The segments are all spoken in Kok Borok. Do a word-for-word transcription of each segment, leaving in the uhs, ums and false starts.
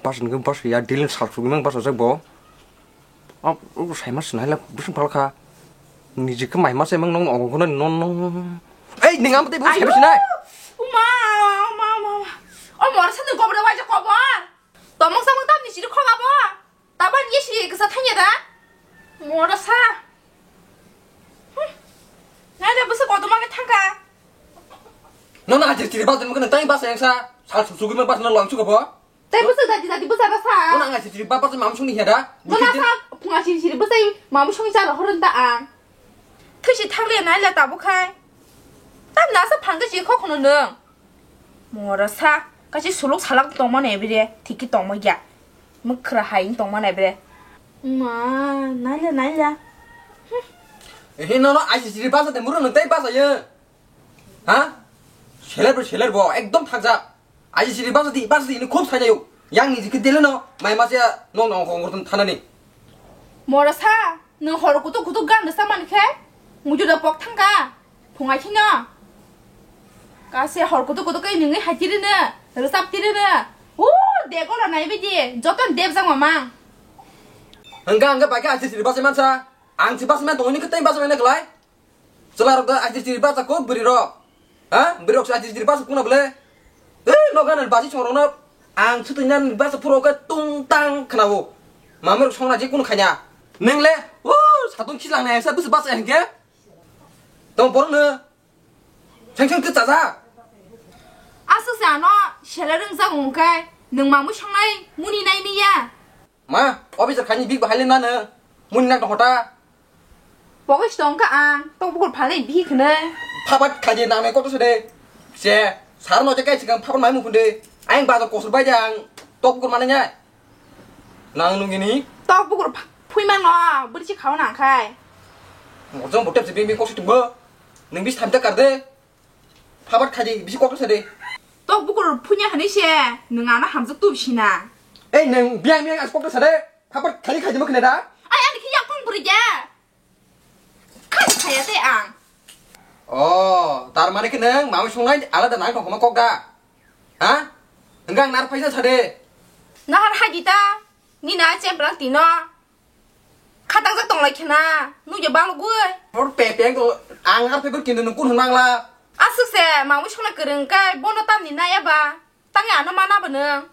Bus ni bus ya, dealing sal sugwi mang bus o jak bo. Ab, o sai ma sinai la, bus pal kha. Niji khe mai ma se mang nong, nong, nong, nong. Ei, ning am tei bus Ayo! Sai ma sinai. Uma, uma, uma, uma. O mor sa ni gobor wai je kobor. Tomong samung tam ni siri khoga bo. Taban ye si kesa thanya da. Mora sa. Hmm. Nai da bus ko to ma ke thangka. Nong na ajir chiri bus mo kan tai bus yang sa. Sal sugwi mang bus na long chu ko bo. Tei bwswk dati dati bwsa da sa. Bono ang aisi siri baba se mamu songni hiya da. Bono sa phunga siri siri bwsai mamu songni cha rohor da ang. Thwisi thakle nai le tabuk khai. Tam na sa phangka si khokhono nwng. Mora sa kachi suluk salak tongma ne bire thiki tongma ya. Mukra hai tongma ne bire. Ma nai le nai le. Ehe no no aisi siri basa de muru no tei basa ye. Ha? Seler bo seler bo ekdom thakjak. Aji siri basa di, basa di, ini khub sajayo. Yang ni jikit dele no, mai masa no no hong hong thanani. Mora sa, no hor kutuk kutuk gan resa man khe, muju da pok thangka, phungai khino. Kase hor kutuk kutuk kai nungi hatiri ne, resap tiri ne. U, dego la nai bidi, joton deb jang mamang. Hengka hengka bai khe aji siri basa mansa, ang si basa man tongoni khe tei basa man ne klai. Chwla rok da ajir jir basa kok bwrwi rok. Ha? Bwrwi rok se ajir jir basa kuna bole. Ei, no gana basi chong rok no. Ang sutwi nan basa phuro khe tung tang khnawo. Mamai rok songna je kunu khanya. Neng le, o, satung khilang na esa bwswk basa hengke. Tong borok no. Seng seng twi chaja. Aswk se ano sele rwngjak wngkhe nwng mamui songnai muni nai miya. Ma, officer khaini big bahai le nano. Muni nak hota. Pogis tong ka ang, tok bukur phalai bihi khne. Phabat khaje nang nai koto sede. Se, sar no je kai sikang phabat mai mukhunde. Ayang bazar kosur bai jang, tok bukur mana nya. Nang nungini. Tok bukur pha-, phui mang no, beri si khawa nang khai. Mojong botem se bing bing kosi tubo. Nang bis thamta karde. Phabat khaji bisi kokto sade. Tok bukur phunya hwnwi se nwng ano hamjak tu bisi na. Ei nwng biyang biyang as kokto sade. Phabat khaji khaji mo khna da. Ai ani khiya kong bwrwi de. Khaji khaya tei ang. Oh, tar mane khe nwng mami songnai alada nang tongma kok da. Ha? Hwnkhe ang nar phaisa sade. Nahar haji ta. Nina chemplang tino. Khatangjak tonglai khena, nukya balugwi. Bor pe pe ang to, ang ar pe bor kintu nung kun hwn mangla. Aswk se, mamui songna kwrwng kai, bono tamni naya ba, tangwi ano mana ba nwng.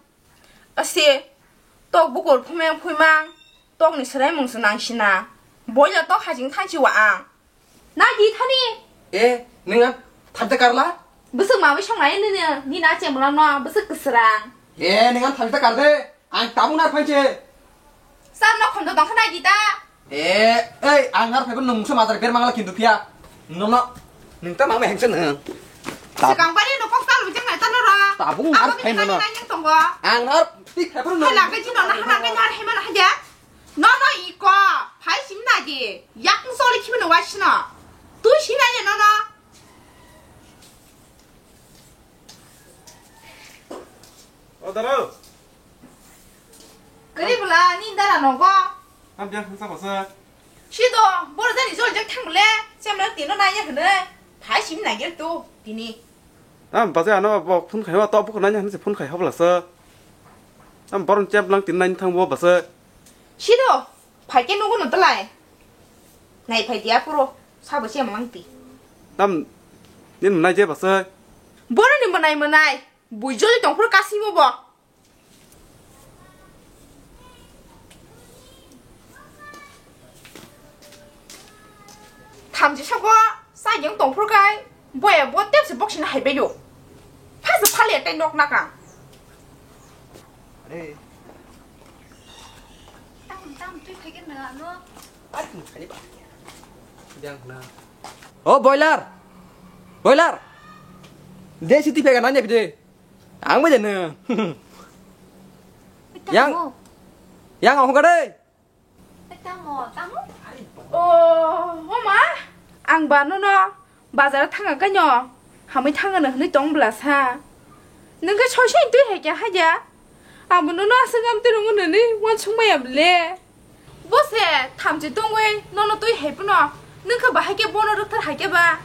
Ase, tok bukur phumeng phuimang, tokni swraimung se nangsina. Boila tok hajing thanchi wa ang. Na di thani? E, nung ang thabda karla? Bwswk mamui songnai nini, nina chemlang no, bwswk kwsrang. E, nung ang thabda karde, ang tabuk nar phanche. Sar no khondo dong khna di ta. E, ei, ang nar phaibo nung mungsa madar ber mangla kintu phiya. No, no, nung ta mangma hengse nung. Tab- Swkang bari no kok tal bijak nai ta no ra. Tabuk nar phai mano. Ang nar tik phai phuru no. Hai lak jino na hana ke nar hai mana haja. No, no, iko, phai sim na di, yak soli khibi no wai sino. Tu sim na ye, no, no. O daro. Kari bula, ni dara no go. Tam biang khangsa basa. Si do, bor jani jol jak thang le, sem rang tino na ye hne. Phai sim na gel tu, tini. Am basa ano bo phone khai wa to buko nanya hne phone khai hobla sa. Am boron chep lang tin nanya thang bo basa. Sido, phaikhe nugo no talai. Nai phai dia puro, sabo se mang ti. Tam nin nai je basa. Boro ni manai manai, bujoli tong puro kasimo bo. Thamchi sabo, sa yang tong puro kai, boya bo tepsi boksi na hai bayo. Phasa phale tai nok nakang. Are. Tam, tam, twi phai khe na, no? Ar twi phai ba. Yang na. Oh, boiler. Boiler. De siti phega nanya bide. Ang bide na. Yang. Yang ang hokade. Tamo, tamo? Oh, oh ma, ang ba nono bazar thanga kaino hamwi thanga no hwnwi tong bwla sa. Nwng khe soisai twi hai khe haja. Abo nono aswk am twi rwngo nini uansuk maya bwle. Bo se thamchi tongwi nono twi hai phano nwng khe bahai khe bono rwkthar hai khe ba.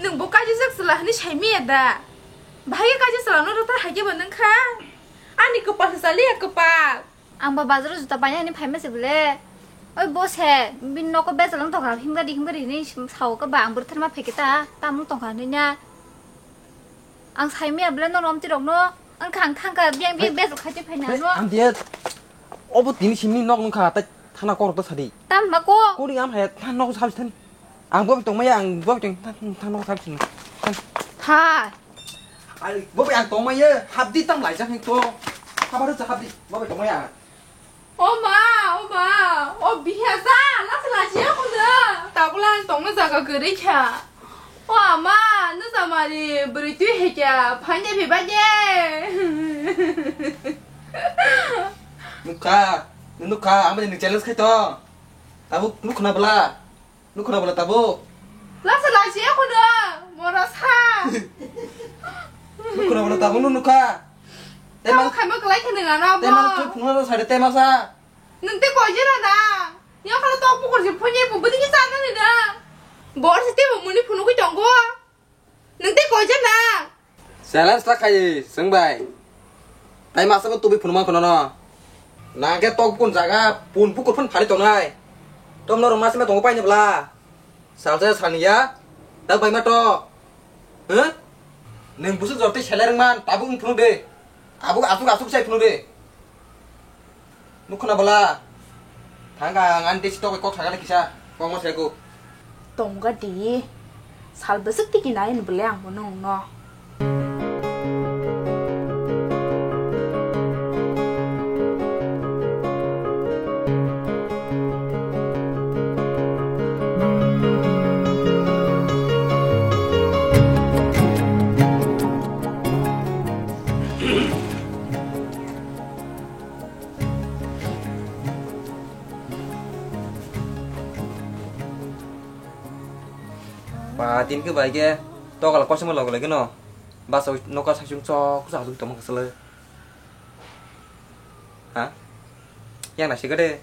Nwng bo kaijijak chwla hwnwi sai maya da? Bahai khe kaijak chwla no rwkthar hai khe ba nwng kha? Ani kwpal se chaliya kwpal. Ang ba bazar o juta paina hinwi phaima se bwle. Oi bo se, bini nogo bejal wng tongkha, himgadi himgadi hinwi sao khe ba ang bwrwi tharma phaikhe ta, tamo wng tongkha hinwi na. Ang saimaya bwle norok omtwi rokno, wngkha ang thangkha biyang biyang bejal khaitwi phaina no. Ang diya, obo tini simni nok wngkha, tai thana korok ta sadi. Tam ma ko? Kori am hai, thana nok sabi thani. Ang bo tongmaya, ang bo tong, thana nok sabi thani. Tha. Ai, bo ang tongmaya, habdi tam laijak ni to. Habar sa habdi, bo tongmaya. O ma, o ma, o biha sa, lasa lachi ya kuda. Tabula ang tongna jaga gari kha. O ama, no samari, beri tu he kya, phanya phi baje. Nukha, nukha, ang bani challenge khai to. Tabuk nukna bala. Nukhuna bala tabuk. Lasa lachi ya kuda, mora sa. Nukhuna bala tabuk nu nukha. Tamo khaima kalai khani gana bo. Tema tu phunga ro sare tema sa. Nung te koi jera na. Ya khala tok pukor je phunye bu budi ki sana ni na. Bor se te bu muni phunu ki tongo. Nung te koi jera na. Challenge ta khai, chwng bai. Tai masa bo tubi phunuma khono no. Nang khe tok bukun jaga, pun bukur phun phari tongnai. Tom norok masa ma tongo paini bla. Salsa saniya, tak bai ma to. Huh? Neng busuk jorti selereng man, tabuk phunu de. Abuk asuk asuk sai phunu de. Nukhuna bala. Thangka ang ani desi tokoi kok thangkani kisa. Kok ma saiku. Tongga di. Sal besik tiki nain bele ang bono no. Ba, tin khe bai khe tokla kochoma logolai kheno basa noka saichung chok chok tongma kwchwlwi. Ha? Yang nasi gede.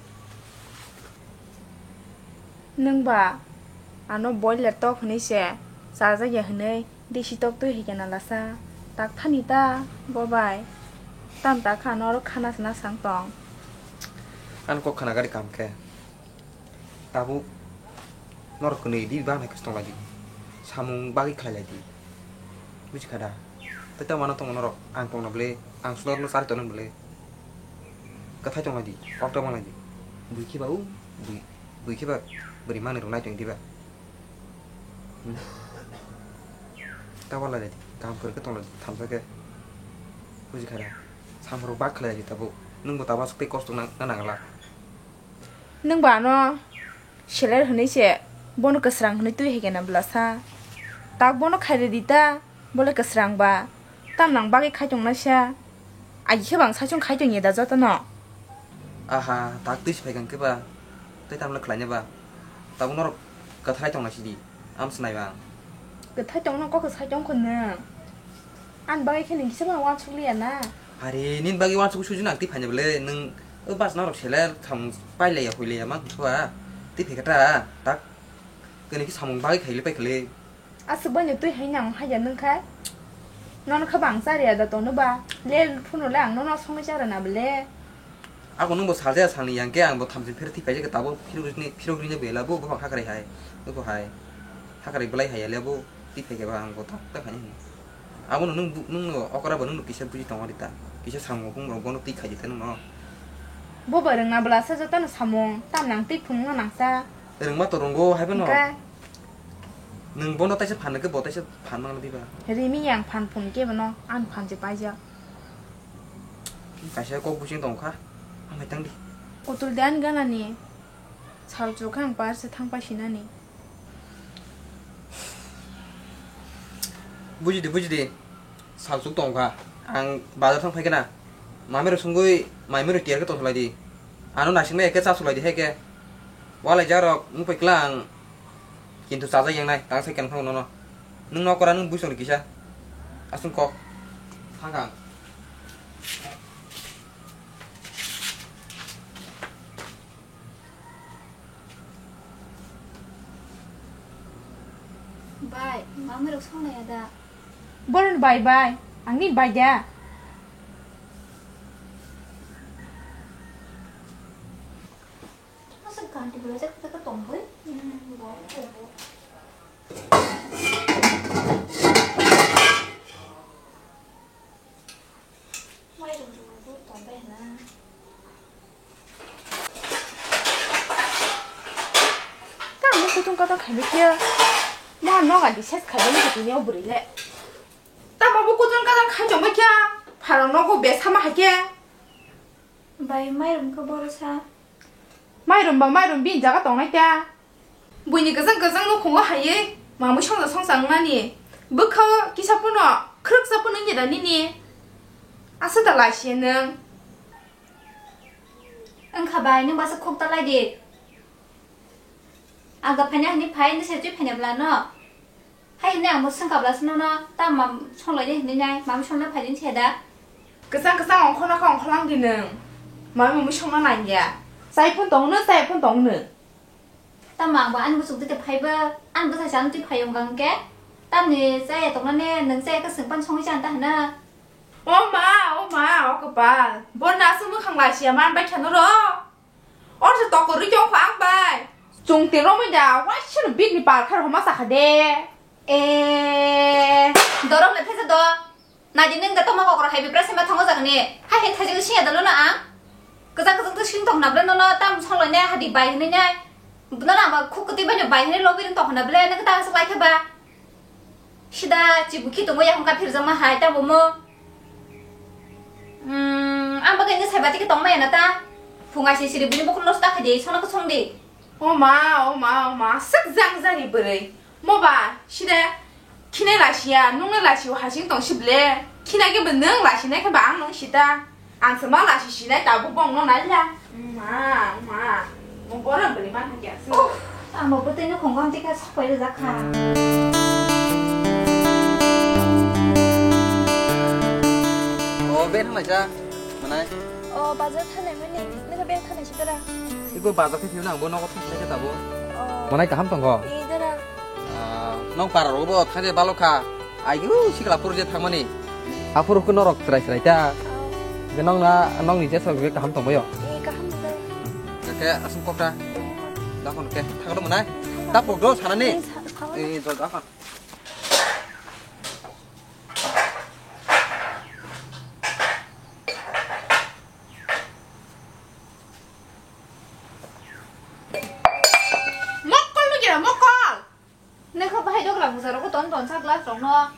Nwng ba ano boiler tok hwnwi se chajak ya hwnwi desi tok twi hai khe na lasa tak thani ta bo bai tam ta kha ano oro khana se na sang tong. Ano kok khana gari kam khe. Tabuk norok kwnwi di bang hai khe tong lai di. Samung bagwi khlai lai di. Buji kha da? Tei tamo ano tongo norok. Ang tongna bwle, ang sulo norokno chari tongna bwle. Kwthai tong lai di, kok tong lai di. Bui khe ba o, bui, bui khe ba bwrwi manwi rok nai tong di ba. Hmm. Ta wala lai di, kaham kwrwi khe tong lai di, thamsa khe. Buji kha da? Samung rok bak khlai lai di tabuk. Nwng bo tabuk aswk tei kosto nang, nang la. Nwng ba ano seler hwnwi se bono kwsrang hwnwi twi hai khe na bwlasa. Tak bono khai rw di ta, bo le kwsrang ba. Tam nang bagwi khai tong na sa. Agi khe bang saichung khai tong ya da joto no. Aha, tak twi se phai kang khe ba. Tei tam le khlai na ba. Tabuk norok kwthai tong na sidi. Am se nai ba. Kwthai tong no kok kwsai tong kho nwng. Ani bagwi khe nini kisa phano uansuk liya na. Are, nini bagwi uansuk suju nang twi phaina bwle, nwng o bus norok sele samung pailaiya huilaiya ma khe ba. Twi phai khe ta, tak. Kene khe samung bagwi khaile pai khale. Aswk bai no twi hai nang haiya nwng kha. Nono khe bang chariya da tono ba. Le phunu le ang nono songwi chara na bwle. Ako nwng bo saljaya salni yang khe ang bo thamchi pher thwi paijak khe tabuk phirok rini, phirok rini bela bo buphang hakrai hai. Bo hai. Hakrai belai hai le bo twi phai khe ba ang bo tak tak hai. Abo no nwng bu-, nwng no okra bo nwng no kisa buji tongo rita. Kisa samung phung rok bono twi khai di ta nwng no. Bo bo rwngna bwla sa joto no samung tam nang twi phung no nang sa. Rwngma to rwngo hai bo no. Hwnkhe? Nwng bono taisa phan khe bo taisa phan mang di ba. Rimi yang phan phun khe bono ang phan je paijak. Kaisa kok buching tong kha, hambai tang di. Kutul de ani gana ni sal chuk kha ang par se thang pai sinani. Buji di, buji di. Sal chuk tong kha. Ang bazar thang phai khe na. Mami rok sungui, mami rok tiyar khe tong sulai di. Ano naising bai khe cha sulai di hai khe. Walai jak rok wng pai kla ang. Kintu chajak yang nai, tang sai khe nang nono. Nwng nokora nwng buisong ni kisa. Aswng kok. Thang kha ang. Bai, mami rok song nai da. Boron bai bai, ang ni bai da. Kanti bwlai jak jak tongwi. Hmm, bo, bo, bo. Mai rung rung rung tong bai na. Tamo kutung kata khabi kya. Ma no ga di ses khabi ni kutung yo buri le. Tamo bo kutung kata khai tong bai kya. Pharang no go be sama ha kya. Bai, mairum khe boro sa. Mairum ba mairum bini jaga tongnai ta. Buini gajang gajang nukhungo haiwi mamui songsa songsa wngnani. Bwkha kisa phano khwrwksa phano wngya da nini. Asa da laisiya nwng. Wngkha bai, nwng basa khuk ta lai di. Aga phaina hini phai, nwng se twi phaina bwlano. Hai hwnwi ang bo swngkha bwlasa nono, tamo mam songlaidi hwnwi nai, mamui songna phaidi wngse da? Kwchang kwchang ongkhorna khe ongkhorlang di nwng. Mamui mamui songna nangya. Chai phone tong nw, chai phone tong nw. Tamo ang bo ani bwswk twi phaibo, ani bwsa se ano twi phai wng kha hwnkhe. Tamni chaya tongnani nwng chaya khe swng pan songwi chan ta hwno. O ma, o ma, o kwpal. Bo nasu mwkhang laisiya man bai kha noro. Oro se tokorwi tong kha ang bai. Chwng te romwi da, waisano bini par khar homa sakha de. E, dorok le phese do. Nadi nwng da tamo kokro hai bipra sema thango jagani. Hai hai thajik sing ya dalo na ang. Kwchak kwchak to sing tong na bla nono tam song lone hadi bai hwnwi ne. Nono aba khuk kwtwi bai no bai hwnwi lobi rwng tong na bla ne kwtal sak lai khe ba. Sida chibu khi tongo yakung ka phirjakma hai tamo mo. Hmm, ang bagwi nw saiba tiki tongmaya na ta. Phunga si siri bini bukung nosto khaidi, sono kwchwng di. O ma, o ma, o ma, swk jang jani bwrwi. Mo ba, sida khina lasiya, nungna lasiya, hasing tong si ble. Khina khe bo nwng lasinai khe ba ang nung sita. Ang se ma lasi sinai tabuk bong no nai la. Ma, ma. Mo bora bwrwi man hakya se. Ang bo bwtwi no khungam tikha sapai rwjak kha. O ben hamai sa, manai. O bazar thanai mani, nokha ben thanai si dara. Iko bazar thai phiyok nang bo nogo thai khe tabo. O. Manai kaham tongo. Ee dara. Ah, nong para rogo bo thai de balok kha. Ayu sikla puru je thangmani. Aphuru khe norok chwrai chwrai ta. Hwnkhe nong na, nong ni jesok kaham tongbaio. Ee, kaham tongbaio. Hwnkhe aswk kok ta. Dakon khe thangdo mwnai. Ta pok do sanani. Ee, sa-, sa-, ee, jol dakon. Mokkol nukira, mokkol. Nokha bahai dogra mujarok ton ton sa glass rok no.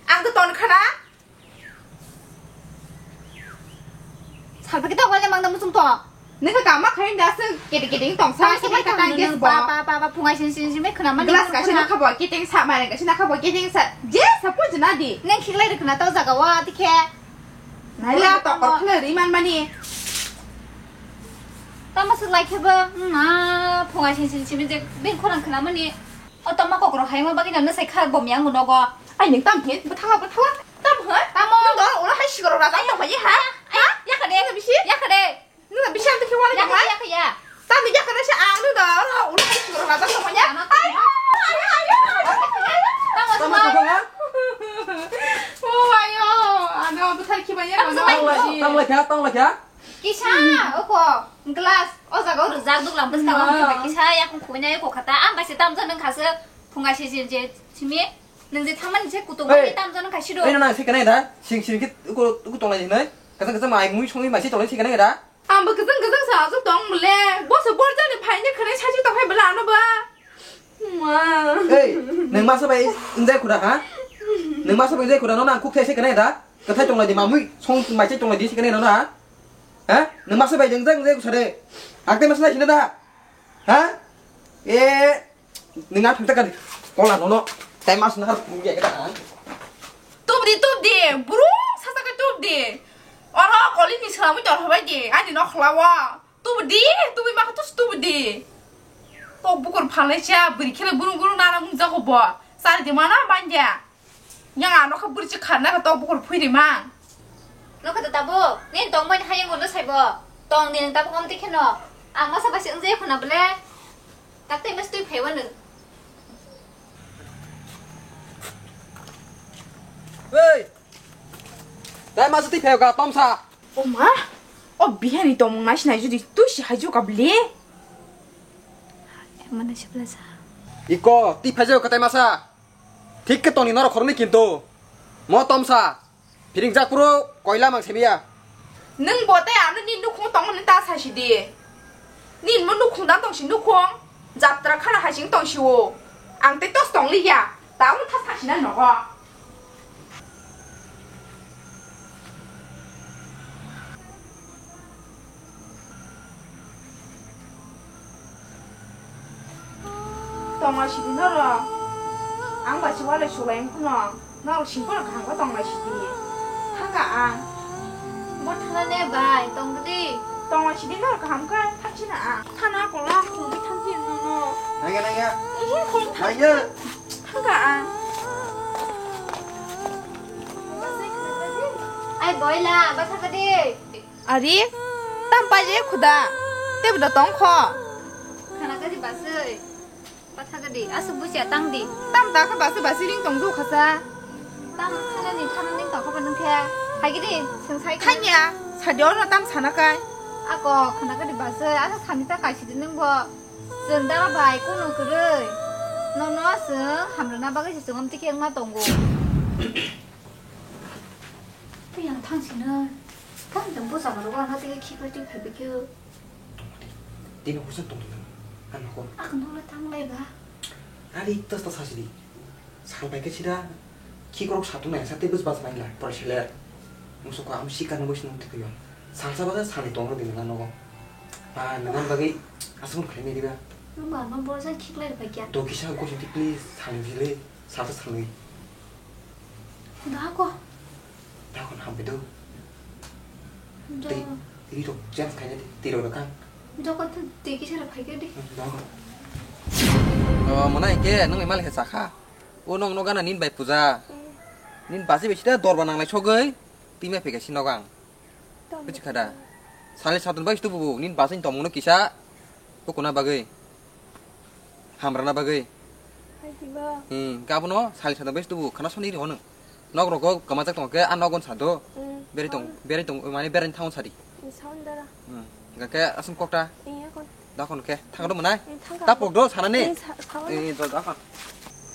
Ang to ton khana. Salpagi tok wale mangda musung to. Nokha kama khain da se kete kete tong sa. Tong sa kete mai kete tong gas nung bo. Pa, pa, pa, pa, phungai sin sin sin me khna mani. Glass ka sin khna. Kha bo kete sa mare ka sin kha bo kete sa. Je sa pu jna di. Neng khiklai rwkna to jaga wa dikhe. Naila tokor khwlai ri man mani. Tamo swk lai khe bo, hmm, ah, phungai sin sin simi je bini khorang khna mani. O tamo kokro hai ma bagwi no sai kha bo miyang nogo. Ai ning tam hin, bwthala bwthala. Tam hin? Tamo. Nung do ulo hai sigoro raja tong hai ha? Ha? Yakha de. Nung bisi? Yakha de. Nung bisi am khe wala yakha, yakha ya. Tam ni yakha na sa ang nung do ulo hai sigoro raja tong hai ya. Tamo. Ayo, ayo, ayo, ayo. Tamo. Tamo tamo ha? Oh ayo, ano bwthar khiba ya. Tamo. Tamo lai kha, tamo lai kha. Kisa, oko, glass, o jaga o rwjak duglam bwskang o kisa, yakung khubui nai oko khata, ang kaisa tamjani khaswk, phunga se je, je, simi, nwng je thangmani se kutung bai tamjani khaisi do. Ei, no, no, se kanai da, sing, sing khe, uko, uko tonglai hinai, kasa, kasa mai mui songwi mai se tonglai se kanai da. Ang bo kwchang kwchang sa aswk tong mole, bo se borjani phaini khwnai sachi tong hai bwla ano ba. Ma. Ei, nwng masa bai wngjai khuda ha? Nwng masa bai wngjai khuda, no, no, ang kuk thai se kanai da. Kwthai tonglai di mamui, song mai se tonglai di se kanai no na. Ha? Nwng masa bai jeng jeng jeng sade. Akte masa nai sina da. Ha? E, nwng na thangta kadi. Kola nono. Tai mas na har pungge kada. Tubdi, tubdi, brum sasa ka tubdi. Oro koli ni selamu jor habai di. Ani no khlawa. Tubdi, tubdi maka tus tubdi. Tok bukur phalai cha, buri khela buru buru nana mung jago bo. Sari di mana banja. Yang ano kha buri chi kharna ka tok bukur phui di mang. Nokha ta tabuk, nini tongmani hayung no saibo. Tong nini tabuk om tikhe no. Ang masa basi wng jaya khuna bole. Takte mas twi phaiwa nung. Hey! Tai masa twi phaiwa ka tomsa. O ma, o bihani tongmung nai sinai judi twi si haijo ka bole. Iko, ti phaijak katai masa. Thik khe tongni norok khoroknwi kintu. Mo tomsa. Phiring jak phuru koila mang semiya. Nwng bo tei ano ni nukhung tongmani ta sasi di. Ni mo nukhung dam tongsi nukhung. Jatra khana hasing tongsi o. Ang tei tos tong liya. Ta mo tha sasi na nogo. Tongma sidi norok. Ang bai se walai sulai wngkhuno. Norok singkoro kaham khe tongma sidi. Thangka ang. Bo thana ne bai, tongdi. Tongma sidi norok kaham khe thangchina ang. Thana kola khulbi thangchi nono. Nangya, nangya. Ihe khul thang. Nangya. Thangka ang. Ai boila, ba thangka di. Ari, tam paje khuda. Tebda tong kho. Khana kadi basui. Patha kadi, asuk busia tang di. Tam ta kha basui basui ring tong du khasa. Tam khana ni khana ning tong kha ba nung khe. Hai gidi, sung sai khe. Thanya, sadio no tam sana kai. Ako, khana kadi basui, asa sani ta kai sidi nung bo. Jeng dara bai kunu kwrwi. No no sung hamrana bagwi se sung amtike wngma tongo. Tei ang thang sino. Thang tong bo jaga rogo ano tei khikoi tei phaibai khe. Tini hursa tong tong ano ko. Ako no le thang lai ba. Ari tas tas hasidi. Sal bai khe sida. Khikrok satung nai sa tei bus bas nai la. Por seler. Musuko am sikar no bus nung tikuyo. Salsa ba sani tong ro di nang nogo. Ba nang bagwi asung khlai ni diba. Nung ba no borsa khiklai bai kya. Do kisa go sidi please sani jile. Salsa sani. Dako. Dako na hampe do. Do. Tei, tei rok chance khaina di, tei rok kang. Dako tu tei kisa ra phai kya di. Dako. Oh, mona ke nung emal he sakha. O nong no gana nin bai puja. Nin basi besi da dorba nang lai sogoi. Tei mai phai kya si nogang. Buji khada. Sali satun bai stu bu nin basi tong no kisa. Ko kona bagwi. Hamrana bagwi. Hai diba? Hmm, gabono sali sada bai tubu khana soni ri hono. Nok rogo kamajak tong khe a nogon sado. Hmm. Beri tong, beri tong mane beri thaun sadi. Hmm, sound dara. Hmm. Gake asum kokta. Iya kon. Da kon khe thang do manai. Hmm, thang. Tapok do sanani. Hmm, sa-, sound. Eh, do da kon.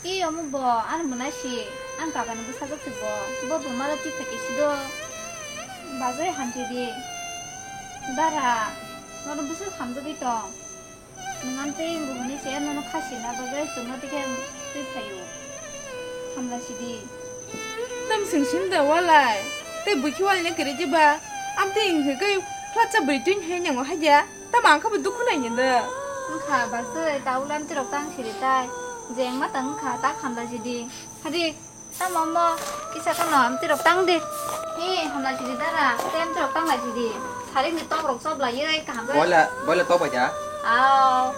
Ki omo bo an manai si an kaka no bwsajak si bo. Bo bo mala twi phai khe si do. Bazai hamsi di. Dara. Nono bwswk hamjagwi tong. Nwng amtwi wngwi hwnwi se nono khasina bagwi chwngno tei khe twi phaio. Hamla sidi. Tam sing sim da walai. Tei bwkhi walina kwrwi jiba. Amtwi wngwi hwnkhe hwlakcha bwrwi twi hai nyango hadia. Tamo ang khe bo dukhu nai hinda. Wngkha baswi tawla amtwi rok tang siri tai. Jengma tang wngkha ta hamla sidi. Hadi. Tamo mo, kisa kono amtwi rok tang di. He, hamla sidi dara, tei amtwi rok tang lai sidi. Sarik ni tok rok chop lai ye kaham. Boila, boila tok bai da. Aw.